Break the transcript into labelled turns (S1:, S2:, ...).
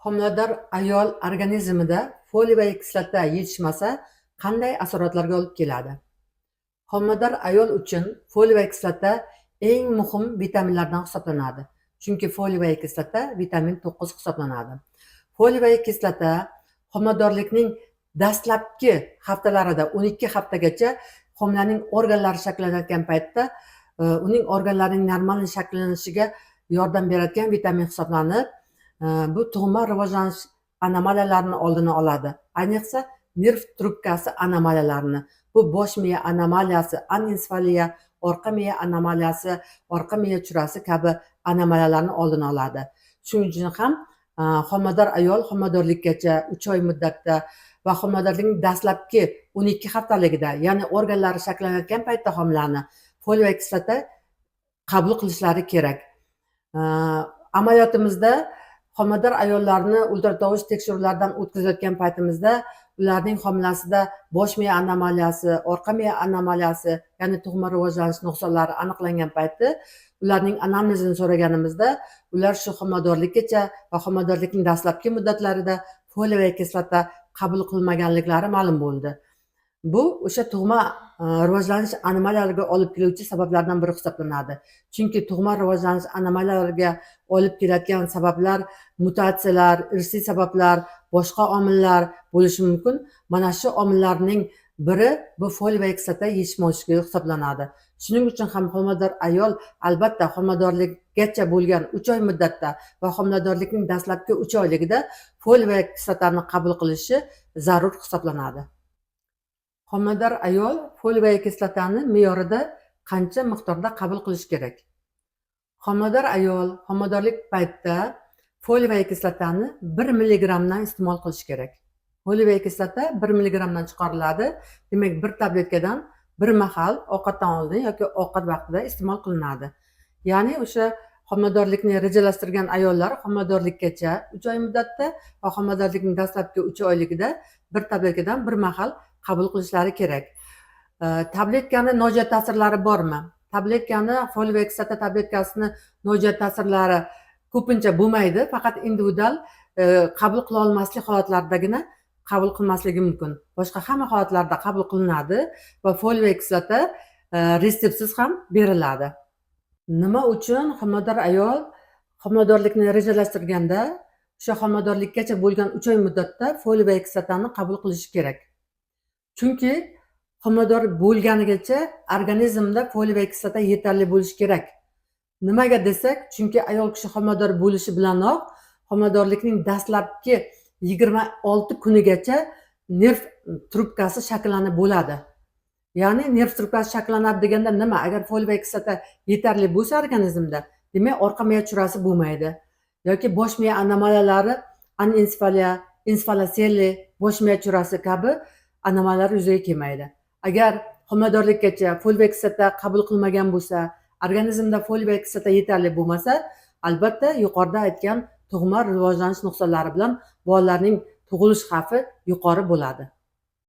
S1: Homilador ayol organizmida foliy kislota yetishmasa, qanday asoratlarga olib keladi? Homilador ayol uchun foliy kislota eng muhim vitaminlardan hisoblanadi. Chunki foliy kislota vitamin 9 hisoblanadi. Foliy kislota homiladorlikning dastlabki haftalarida, 12 haftagacha, homilaning organlari shakllanayotgan paytda uning organlarining normal shakllanishiga yordam beradigan vitamin hisoblanib, bu tug'ma rivojlanish anomaliyalarini oldini oladi. Ayniqsa, nerv trubkasi anomaliyalarini. Bu bosh miya anomaliyasi, anensefaliya, orqa miya anomaliyasi, orqa miya churasi kabi anomaliyalarni oldini oladi. Shuning uchun ham homilador ayol homiladorlikkacha 3 oy muddatda va homiladorlikning dastlabki 12 haftaligida, ya'ni organlari shakllanayotgan paytda homilani foliy kislota qabul qilishlari kerak. Amaliyotimizda homilador ayollarni ultratovush tekshiruvlaridan o'tkazayotgan paytimizda ularning homilasida bosh miya anomaliyasi, orqa miya anomaliyasi, ya'ni tug'ma rivojlanish nuqsonlari aniqlangan payti ularning anamnezini so'raganimizda, ular shu homiladorlikkacha va homiladorlikning dastlabki muddatlarida foliy kislota qabul qilmaganliklari ma'lum bo'ldi. Bu o'sha tug'ma rivojlanish anomaliyalariga olib keluvchi sabablardan biri hisoblanadi. Chunki tug'ma rivojlanish anomaliyalariga olib keladigan sabablar mutatsiyalar, irsiy sabablar, boshqa omillar bo'lishi mumkin. Mana shu omillarning biri bu foliy kislota yetishmovchiligi hisoblanadi. Shuning uchun ham homilador ayol albatta homiladorlikgacha bo'lgan 3 oy muddatda va homiladorlikning dastlabki 3 oyligida foliy kislotani qabul qilishi zarur hisoblanadi. Homilador ayol foliy kislotani me'yorida qancha miqdorda qabul qilishi kerak? Homilador ayol homiladorlik paytida foliy kislotani 1 milligrammdan iste'mol qilish kerak. Foliy kislota 1 milligrammdan chiqariladi. Demak, bir tabletkadan bir mahal ovqatdan oldin yoki ovqat vaqtida iste'mol qilinadi. Ya'ni o'sha homiladorlikni rejalashtirgan ayollar homiladorlikkacha 3 oy muddatda va homiladorlikning dastlabki 3 oyligida bir tabletkadan bir mahal qabul qilishlari kerak. Tabletkani nojo'ya ta'sirlari bormi? Tabletkani, foliy kislota tabletkasini nojo'ya ta'sirlari ko'pincha bo'lmaydi, faqat individual qabul qila olmaslik holatlaridagina qabul qilmasligi mumkin. Boshqa hamma holatlarda qabul qilinadi va foliy kislota retseptsiz ham beriladi. Nima uchun homilador ayol homiladorlikni rejalashtirganda o'sha homiladorlikkacha bo'lgan 3 oy muddatda foliy kislotani qabul qilishi kerak? Chunki homilador bo'lganigacha organizmda foliy kislota yetarli bo'lishi kerak. Nimaga desak, chunki ayol kishi homilador bo'lishi bilanoq homiladorlikning dastlabki 26 kunigacha nerv trubkasi shakllanib bo'ladi. Ya'ni nerv trubkasi shakllanadi deganda nima? Agar foliy kislota yetarli bo'lsa organizmda, demak, orqa miya churasi bo'lmaydi yoki bosh miya anomaliyalari, anensefaliya, ensefaloseli, bosh miya churasi kabi anomaliyalar yuzaga kelmaydi. Agar homiladorlikkacha foliy kislota qabul qilmagan bo'lsa, organizmda foliy kislota yetarli bo'lmasa, albatta yuqorida aytgan tug'ma rivojlanish nuqsonlari bilan bolalarning tug'ilish xavfi yuqori bo'ladi.